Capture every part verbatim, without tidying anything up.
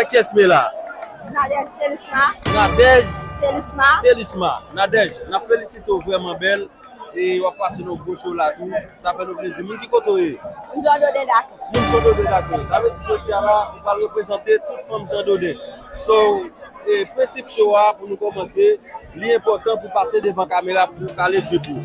Kiyès m ye la? Nadège Telisma. Nadège Telisma. Telisma. Nadège, n ap felisite w, vrèman bèl. E w ap pase nan gwo show la tou. Sa fè nou plezi. Moun ki kote w ye? M Jan Doden Dakò. Moun Jan Doden Dakò. Sa vle di jodi a la, ou pral reprezante tout fanm Jan Doden. So, e, prensip show a pou nou kòmanse, li enpòtan pou pase devan kamera pou kale drip ou.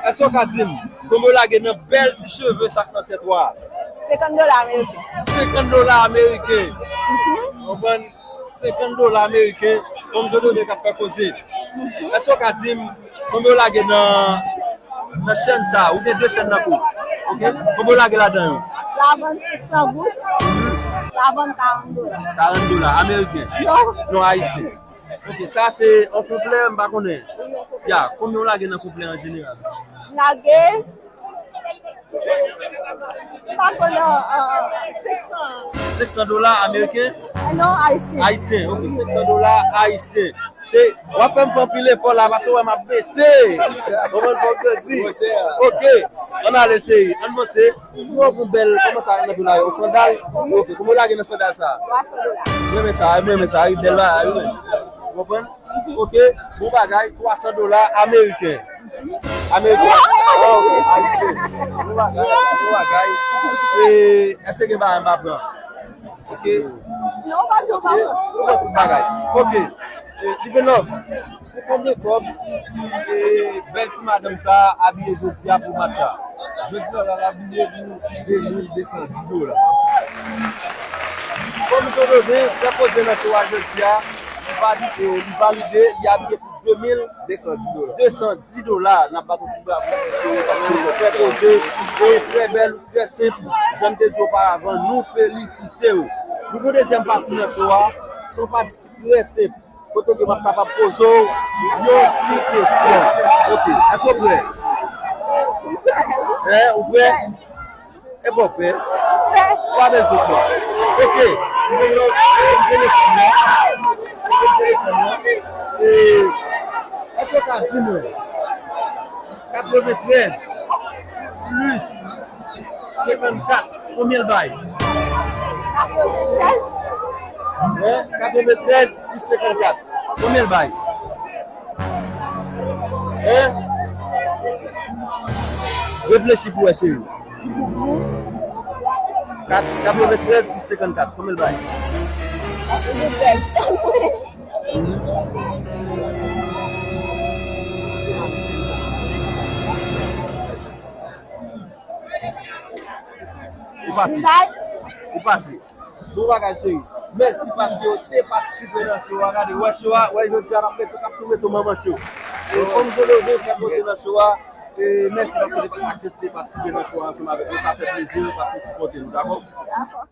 Èske w ka di m konbyen w lage nan bèl ti cheve sa k nan tèt ou a? Senkant dola ameriken. Senkant dola ameriken. Konprann? Senkant dola ameriken, fanm Jan Doden k ap fè koze. Èske w ka di m konbyen w lage nan, nan chèn sa a? Ou gen de chèn nan kou w. Oke? Konbyen w lage ladan yo? Sa vann senk san goud. Sa vann karant dola. Karant dola ameriken? Non. Non, ayisyen. Ok, sa se yon konplè, m pa konnen. Ya, konbyen w lage nan konplè an jeneral? M lage, m pa konnen, euh, senk san. Senk san dola ameriken? Eh non, ayisyen. Ayisyen, ok, senk san dola ayisyen. Se, w ap fè m fè anpil efò la, paske w wè m ap bese. Ou konprann, fò m grandi. Ok, ann ale, cheri, ann vanse. Yon bon bèl, kòman sa nan do la yo? Sandal? Ok, kòman w lage nan sandal sa? Twa san dola. Mwen renmen sa, mwen renmen sa, wi, bèl bagay, wi. Ou konprann? Ok, bon bagay, twa san dola ameriken. Ameriken. Ah, ok, ayisyen. Bon bagay, bon bagay. E, èske gen bagay m pa pran? Èske... Non, pa gen, pa pran. Nou pran tout bagay. Ok. E, Living Love. Pou konbyen kòb, e, bèl ti madanm sa a abiye jodi a pou match la? Jodi a, l al abiye pou de mil de san dis dola. Fanm Jan Doden fè koze nan show a jodi a, li valide, li valide, li abiye pou de mil de san dis dola. De san dis dola, n ap bat yon ti bravo pou cheri, paske ou fè koze, e trè bèl, ou trè senp, jan m te di oparavan, nou felisite w. Nou gen dezyèm pati nan show a, se yon pati ki trè senp. Kote ke m ap kapab poze w yon ti kesyon. Ok, èske w prè? Hein, ou prè? E pa w prè? Ou pa bezwen prè. Ok, nou gen lòt, nou gen telefòn nan. Nou gen telefòn nan. E, èske w ka di mwen? Katreventrèz plis senkannkat, konbyen l bay? Katreventrèz. Hein? Katreventrèz plis senkannkat, konbyen l bay? Hein? Reflechi pou wè, cheri. Kat-, katreventrèz plis senkannkat, konbyen l bay? Katreventrèz. Ou pase. Ou pase. Bon bagay, cheri. Mèsi paske w te patisipe nan show a. Gade, wè show a, wè jodi a, n ap mete, n ap tou mete w manman show. E fanm Jan Doden fè koze nan show a. E mèsi paske w te aksepte patisipe nan show a ansanm avèk nou. Sa fè plezi paske w sipòte nou, dakò? Dakò.